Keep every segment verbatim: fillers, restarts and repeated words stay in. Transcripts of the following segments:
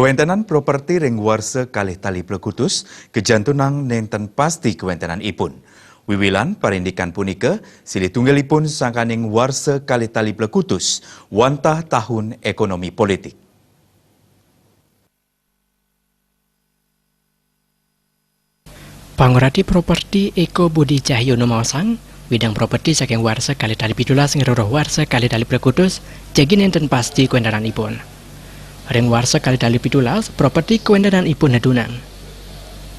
Kawéntenan properti ring warsa kalih tali plekutus kajantunang nénten pasti kawéntenanipun. Wiwilan parindikan punika silih tunggalipun sangkaning warsa kalih tali plekutus wantah tahun ékonomi politik. Pangurati properti Eko Budi Cahyono maosang, widang properti saking warsa kalih tali pitulas ngrereh warsa kalih tali plekutus jagi nénten pasti kawéntenanipun. Ring warsa kalih tali pitulas, properti kawéntenanipun nedunang.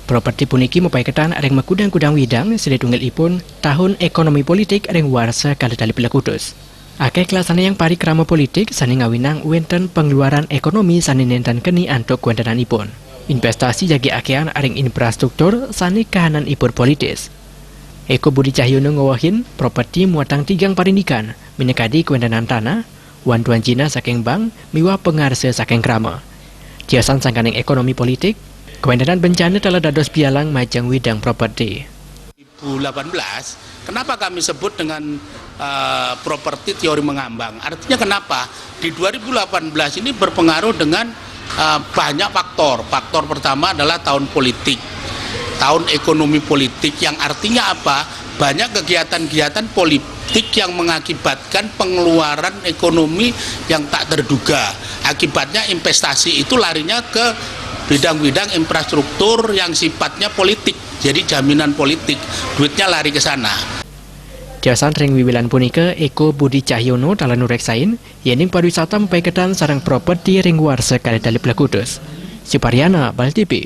Properti puniki mapaiketan ring makudang-kudang widang, silih tunggalipun tahun ékonomi politik ring warsa kalih tali plekutus. Akéh kalaksanayang parikrama politik sané ngawinang wénten pangluaran ékonomi sané nénten keni antuk kawéntenanipun. Investasi jagi akéhan ring infrastruktur sané kahananipun politis. Eko Budi Cahyono ngwewehin, properti muatang tigang parindikan, minakadi kawéntenan tanah, wantuan Cina saking bank, miwah pangarsa saking krama. Tiosan sangkaning ékonomi politik, kawéntenan bencana taler dados pialang majeng widang properti. Dua ribu delapan belas, kenapa kami sebut dengan eh, properti teori mengambang? Artinya kenapa? Di dua ribu delapan belas ini berpengaruh dengan eh, banyak faktor. Faktor pertama adalah tahun politik, tahun ekonomi politik, yang artinya apa? Banyak kegiatan-kegiatan politik yang mengakibatkan pengeluaran ekonomi yang tak terduga. Akibatnya investasi itu larinya ke bidang-bidang infrastruktur yang sifatnya politik. Jadi jaminan politik, duitnya lari ke sana. Tiosan ring wiwilan punika, Eko Budi Cahyono taler nureksain, yéning pariwisata mapaiketan sareng properti ring warsa kalih tali plekutus. Suparyana, Bali T V.